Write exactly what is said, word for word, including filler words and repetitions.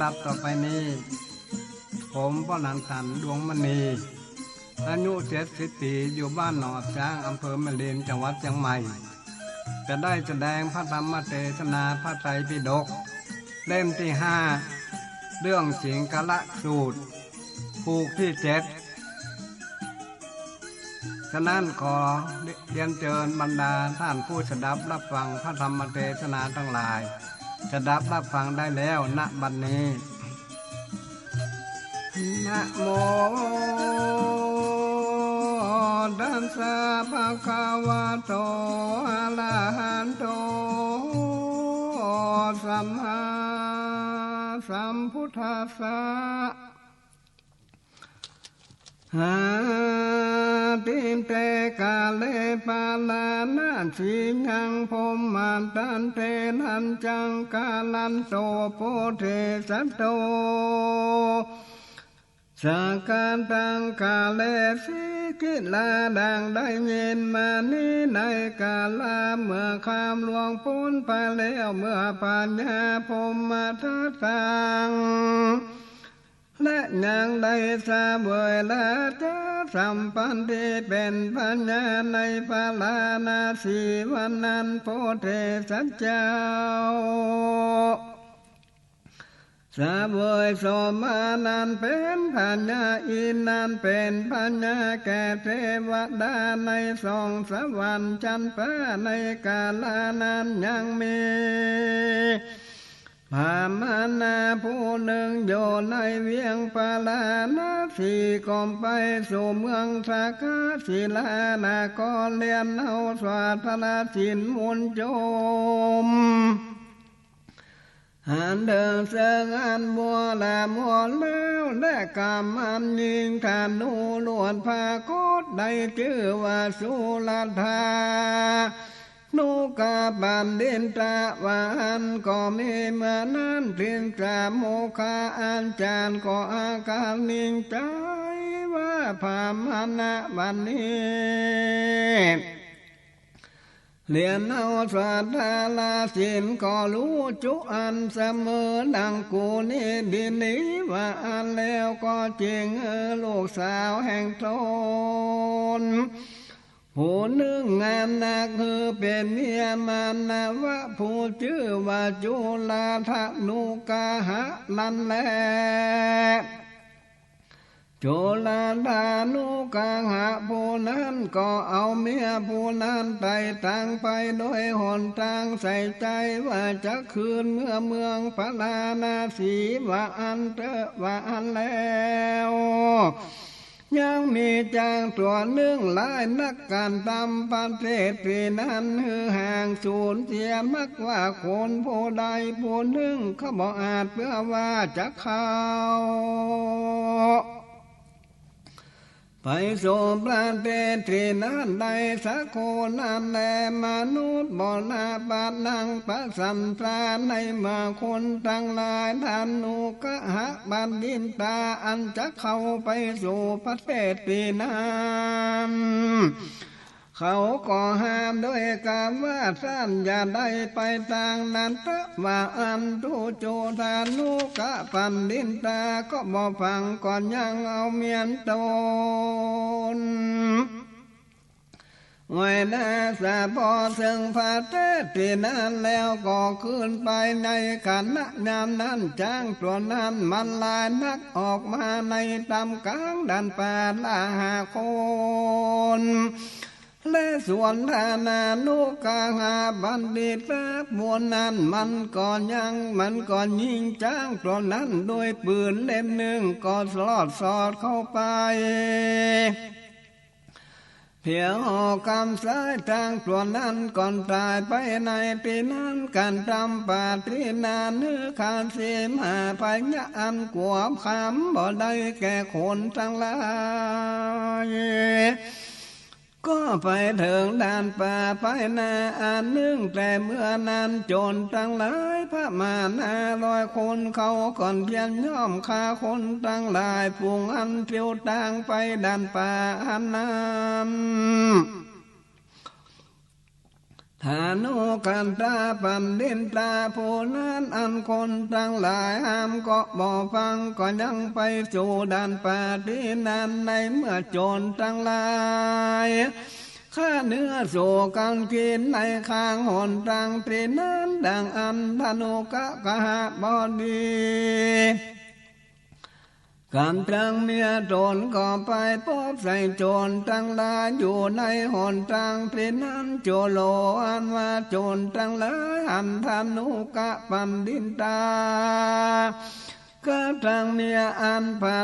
ดับต่อไปนี้ ผมป้อหนานสัน ดวงมณี อายุเจ็ดสิบปี๋ อยู่บ้านหนองอับจ๊าง อำเภอแม่ริม จังหวัดเจียงใหม่ จะได้แสดงพระธรรมเตสนาพระไตรปิฎก เล่มตี้ห้า เรื่องสิงคละสูตร ผูกตี้เจ็ด ฉะนั้นขอเรียนเจิญบรรดาท่านผู้สดับรับฟังพระธรรมเตสนาตังหลาย สดับรับฟังได้แล้ว ณ บัดนี้ นะโมตัสสะ ภะคะวะโต อะระหะโต สัมมาสัมพุทธัสสะ หาติเต กาเล ปาราณสียัง พรหมทันเต ทัญจัง กาลันโต โพธิสัตโต สะกัดตัง กาเล สีกิลา ดังได้ยินมานี้ ในกาละเมื่อข้ามล่วงป๊นไปแล้ว เมื่อพญาพรหมทัตตัง และยังได้เสวยราชสัมปันติ เป๋นพญาในปาราณสีวันนั้น โพธิสัตว์เจ้า เสวยสมมานั้นเป๋นพญาอินทร์ นั้นเป๋นพญาแก่เตวดาในสองสวรรค์จั๊นฟ้า ในกาละนั้นยังมี พราหมณะผู้นึ่งอยู่ในเวียงปาราณสี ก็ไปสู่เมืองทกศิลานคร เรียนเอาสวดทรศีลมนต์โยม อันเถิงซึ่งอันบัวละมวลแล้ว และกำอันยิงธนูลวดพระโคตร ได้จื้อว่าสุรธา นุกะปัณฑิตะ ว่าอั้นก็มีเมื่อนั้น ทิสสะโมคคาอาจ๋ารย์ก็อาการนิ่งใจ๋ว่า พราหมณะบัดนี้ เรียนเอาสวดทรศีลก็ฮู้จุอันเสมอ ดังกูนี้ดีนี้ ว่าอั้นแล้วก็จึงหื้อลูกสาวแห่งตน ผู้นึ่งงามนัก หื้อเป๋นเมียมานวะ ผู้จื้อว่าจุลธานุกหะนั้นแล จุลธานุกหะผู้นั้นก็เอาเมียผู้นั้นไต่ตางไปโดยหนตาง ใส่ใจ๋ว่าจะคืนเมือเมืองปาราณสี ว่าอั้นเต๊อะ ว่าอั้นแล้ว ยังมีจางตั๋วนึ่งหลายนัก กั๋นตำประเทศตี้นั้น หื้อห่างสูญเสีย มักว่าคนผู้ใดผู้นึ่ง เขาบ่อาจเปื้อว่าจะเข้าไปสู่ประเทศตี้นั้นได้สักคนนั้นแล มนุษย์บ่นาปะนังปะสันตา ในเมื่อคนตังหลาย ธนุกหะบัณฑิตา อันจะเข้าไปสู่ประเทศตี้นั้น เขาก็ห้ามโดยกำว่า ต้านอย่าได้ไปตางนั้นเต๊อะ ว่าอั้น จุลธานุกหะบัณฑิตาก็บ่ฟัง ก็ยังเอาเมียตน ไว้นาสะ พอเถิงประเทศตี้นั้นแล้ว ก็คืนไปในขณะยามนั้น จ๊างตั๋วนั้นมันหลายนัก ออกมาในต๋ามก๋างด่านป่าละห้าคน และสุรธานุกหะบัณฑิตะผู้นั้น มันก็ยัง มันก็ยิงจ๊างตั๋วนั้นโดยปืนเล่มนึ่ง ก็ลอดสอดเข้าไป เพียงหอกกำซ้าย จ๊างตั๋วนั้นก็ต๋ายไปในตี้นั้น กั๋นตำปาฏิหาริย์ หื้อขาดเสมหะ พญาอันกวบก๋ำบ่ได้แก่คนตังหลาย ก็ไปเถิงด่านป่าไปนาอันนึ่ง แต่เมื่อนั้นโจรตังหลายประมาณห้าร้อยคน เขาก็เตียนย่อมฆ่าคนตังหลาย ฝูงอันเตียวตางไปด่านป่าอันนั้น ธนุกัตตาปัณฑิตา ผู้นั้นอันคนตังหลายห้ามก็บ่ฟัง ก็ยังไปสู่ด่านปาฏินั้น ในเมื่อโจรตังหลาย ฆ่าเนื้อสู่กั๋นกิ๋นในข้างหนตางตี้นั้น ดังอันธนุกะกหบดี กับตังเมียต๋นก็ไปปบใส่โจรตังหลายอยู่ในหนตางตี้นั้น จุโลอันว่าโจรตังหลายหันธนุกะปัณฑิตา กับตังเมียอันผะ